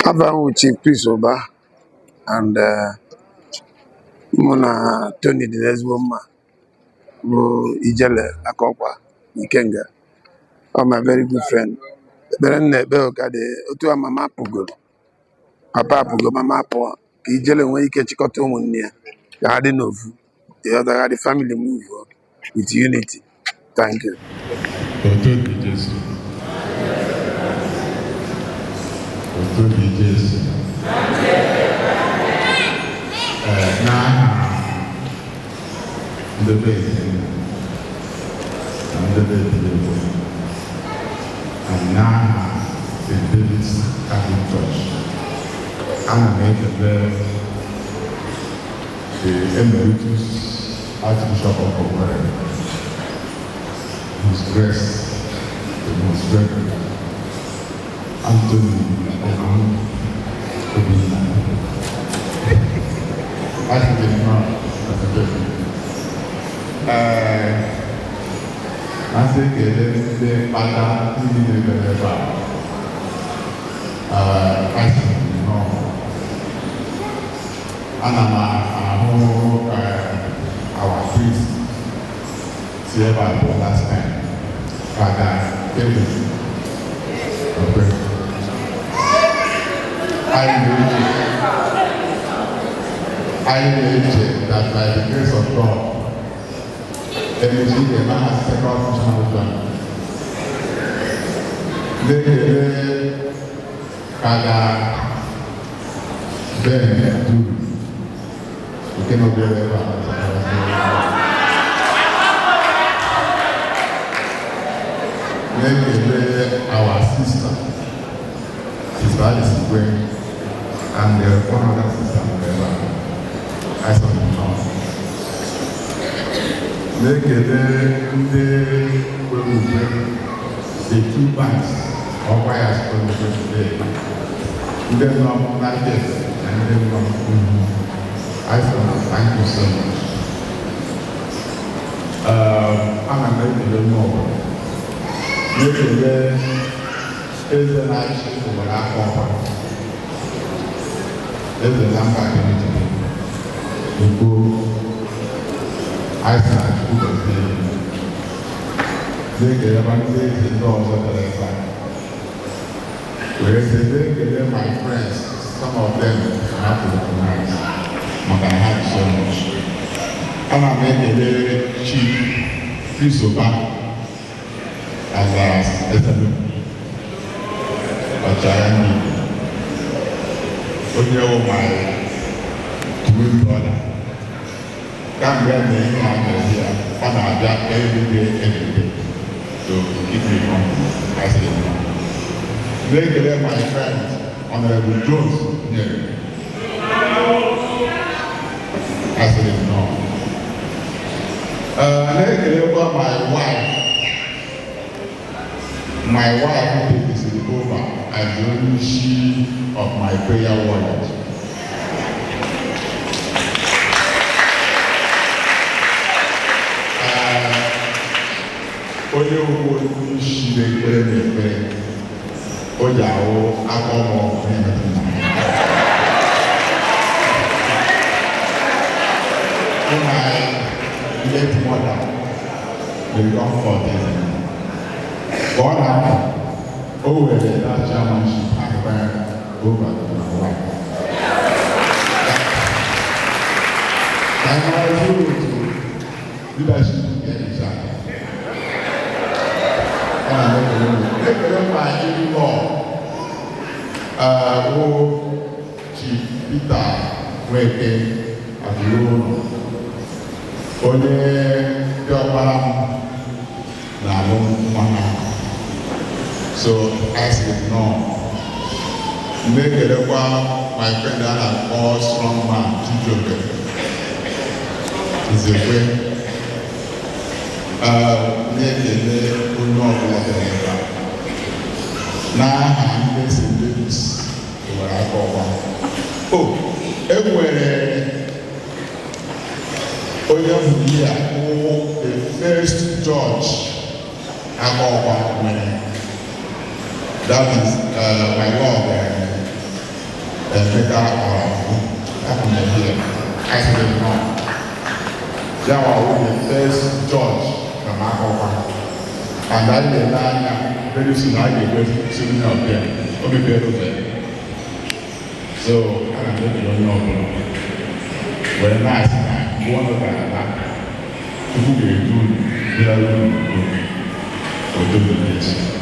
Afa m wụ Chief Chris Ụba and mụ na Tony dị n'ezigbo mma, bụ Ijele Akọkwa Ikenga. Ọ my very good friend. Ekpere m na-ekpe bụ ka dị otu a mama pụgoro, papa apụgo, mama pụọ, ka Ijele nwee ike chịkọta ụmụnne ya ka ha dị n'ofu. The other the family move on with unity. Thank you. Otito dị Jesu. Otito dị Jesu. Ee, n'aha ndị be ezinụlọ na ndị be ezinụlọ na n'aha St. David's Catholic Church, ana m ekele the Emeritus Archbishop of Owerri, His Grace, the Most Reverend Anthony Ogun Obinna. Archbishop ee, asị ekele ndị fada ndị na-ebere ebe a. Ee, asị nnọọ. Ana m ahụ our priest si ebe a pụọ last time, Fada Kevin Okwe. Anyị na-eche that by the grace of God, emechi ga-eme ha second missionary journey. Na-ekele Fada Ben Duru nke nọbịara ebe a. Na-ekele our sister, Sister Alice Igwe, and the one other sister nọ ebe a. I saw them now. Na-ekele ndị kwere ukwe, the two bands ọkwa ya kwere ukwe today, ndị nọ na gate na ndị nọ n'ihu. I say thank you so much. Ana m ekele onye ọbụla, na-ekele eze na-achị obodo aka ọkwa, eze na mba Kennedy Igbo. Anyị sị na Chukwu gọzie ya. Na-ekelekwa ndị eze ndị ọzọ bịara ebe a wee sị, na-ekele my friends, some of them I have to recognize maka na ha dị so much. Ana m ekele Chief Chris Ụba as Ezelu ọchịagha ndị Igbo, onye wụ my twin brother. Kamgbe a na ihe a na-ezi ya, ọ na-abịa every day, every day to keep me company. I say no. Na-ekele my friend, Honorable Jones Nyere. I say no. Na-ekelekwa my wife, my wife takes over as the only she of my prayer warriors. Onye ugbo isi na-ekpere na-ekpere o ji ahụ aka ọmụ na-emetụ na my late mother, may comfort him. Ka ọ na-apụ, o were that chairmanship hand over to my wife. Ka anyị mara otu leadership ga-eji aka. Ana m ekele unu. Ekele my in-law, wụ Chief Peter Nweke Abironu, onye diọkpara m na-alụ nwa ha. So I sị nnọọ. Na-ekelekwa my friend a na-akpọ Strong Man Chijioke Nzekwe. Na-ekele onye ọbụla bịara ebe a n'aha ndị St. David's nwere aka ọgba. O e nwere onye hụrụ ya wụ the first judge aka ọgba nwere, that is my lord. Emeka Ọrafụ hapụ na here. Asịrị m nọ. Ya wa wụ the first judge from Akọkwa. And anyị na-ele anya, very soon a ga-enwe so many of them. O mepere ụzọ ya. So ana m ekele onye ọbụla were na-asị na mgbe ọnụ ga-ala, Chukwu ga-edu unu bịara unu udo. Udo.